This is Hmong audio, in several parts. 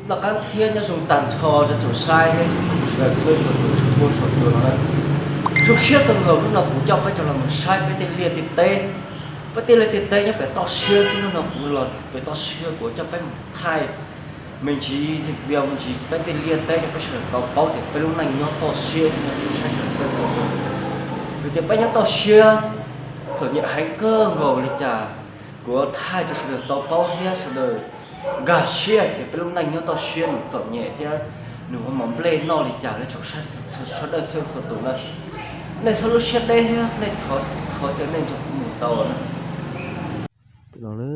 Noj qab thiab nyob zoo tag nrho rau tsoom saib thiab tsoom sawv daws txhua txhua tus, txhua txhua tus no. Zoo siab kawg nkaus hnub no kuv coj peb rov los mus saib peb tej liaj tej teb. Peb tej liaj tej teb nyob pem toj siab xwb, hnub no kuv los pem toj siab kuv coj peb mus thaij me ntsis video, me ntsis peb tej liaj teb rau peb sawv daws tau paub tias peb lub neej nyob toj siab no, tsoom saib sawv daws txhua txhua tus. Vim tias peb nyob toj siab txom nyem heev kawg nkaus li cas, kuv thaij rau sawv daws tau paub thiab sawv daws nkag siab tias peb lub neej nyob toj siab nws txom nyem thiab nws ua mov nplej noj li cas na tsoom saib sawv daws txhua txhua tus na. Nej txhob lub siab deb thiab nej thov, thov caw nej nrog kuv mus tau na. Tim no na,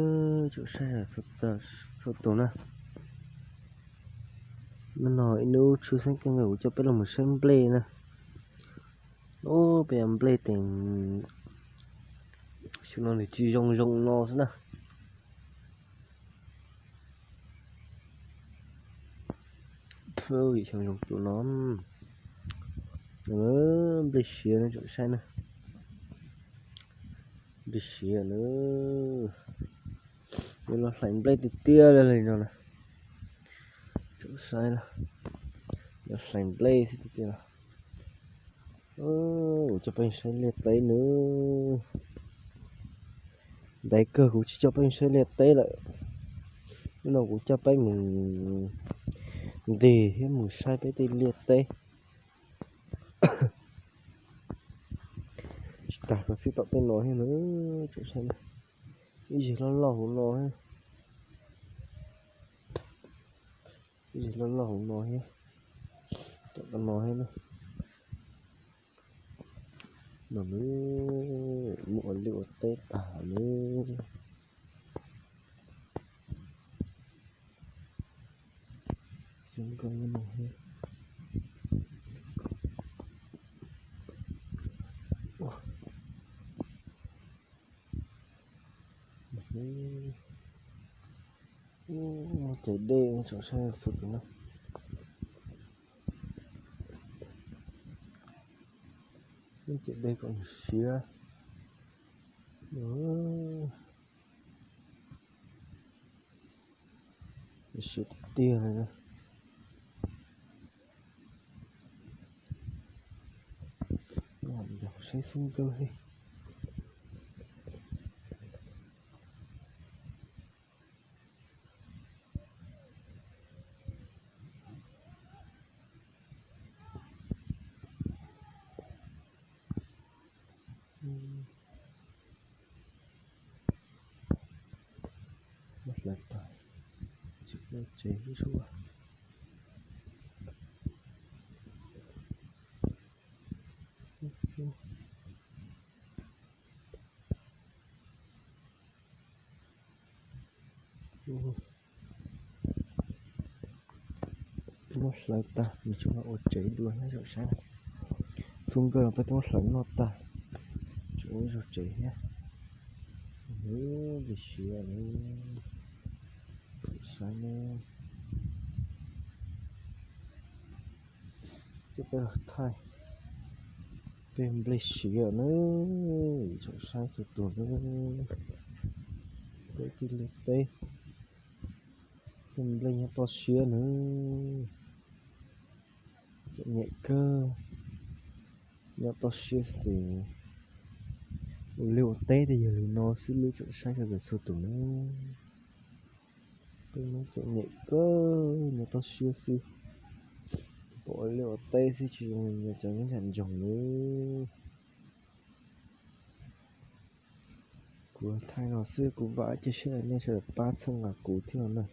tsoom saib sawv daws txhua tus na, hnub no ib hnub tshwj xeeb kawg nkaus kuv coj peb los mus saib nplej na. Ub, peb nplej teem xyoo no nws tsis zoo zoo no xwb na. Xyoo zoo tus no, nplej siav no tsoom saib na. Nplej siav na, yuav los hlais nplej tiag tiag li no na. Tsoom saib na, yuav hlais nplej xwb tiag tiag los. Kuv coj peb saib liaj teb na. Ntev kawg kuv tsis coj peb saib liaj teb lawm. Hnub no kuv coj peb mus ntes thiab mus saib peb tej liaj teb. Tsis tas koj xib tom tej no thiab na, tsoom saib na. Ib zig loj loj hauv no thiab. Ib zig loj loj hauv no thiab. Tom no thiab na. No nws muaj ua liaj ua teb tag lawm. Zoo nkauj no thiab. Muaj ces dej tsoom saib txhua tus na. Muaj ces dej kom siav. Siav tiag tiag li na. Saib xub nkawj xwb. Muab hlawv tag, tsis muaj tsev ib zaug. Muab hlawv tag nws tsuas ua tsev dua thiab tsoom saib. Xub nkawj los peb twb muab hlawv noj tag, tsuas ua ib zaug tsev thiab. Nws siav lawm, tsoom saib na. Coj peb los thaij tej nplej siav na, tsoom saib txhua tus na. Peb tej liaj teb, tej nplej nyob toj siab na. Txom nyem kawg, nyob toj siab xwb ces ua liaj ua teb tej yog li no xwb lub tsoom saib sawv daws txhua tus na. Peb Hmoob txom nyem kawg, nyob toj siab xwb, pom ua liaj ua teb xwb tsis zoo li cov nyob nram nroog na. Kuv thaij no xwb kuv vam thiab cia siab nej sawv daws pab txhawb nqa kuv thiab na.